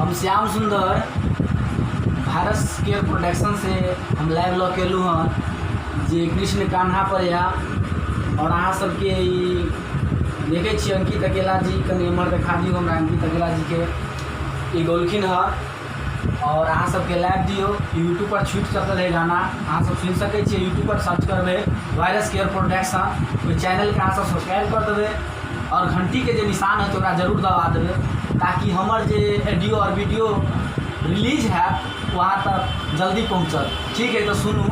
हम श्याम सुंदर Bharat care production से हम live लऽ के एलहुँ हँ जे कृष्ण कान्हा पर यऽ आओर अहाँ सबके ई देखै छियै अंकित अकेला जी कनि एम्हर देखा दियौ हमरा अंकित अकेला जीके ई गौलखिन हँ आओर अहाँ सबके लाइव दियौ यूट्यूब पर छूटि सकल है गाना, अहाँ सब सुनि सकै छियै। यूट्यूब पर सर्च करबै वायरस केयर प्रोडक्शन, ओहि चैनलके अहाँ सब सब्सक्राइब कऽ देबै आओर घंटीके जे निशान होत ओकरा जरूर दबा देबै, ताकि हमर जे ऑडियो आओर वीडियो रिलीज हैत ओ अहाँ तक जल्दी पहुँचत। ठीक है, तऽ सुनू।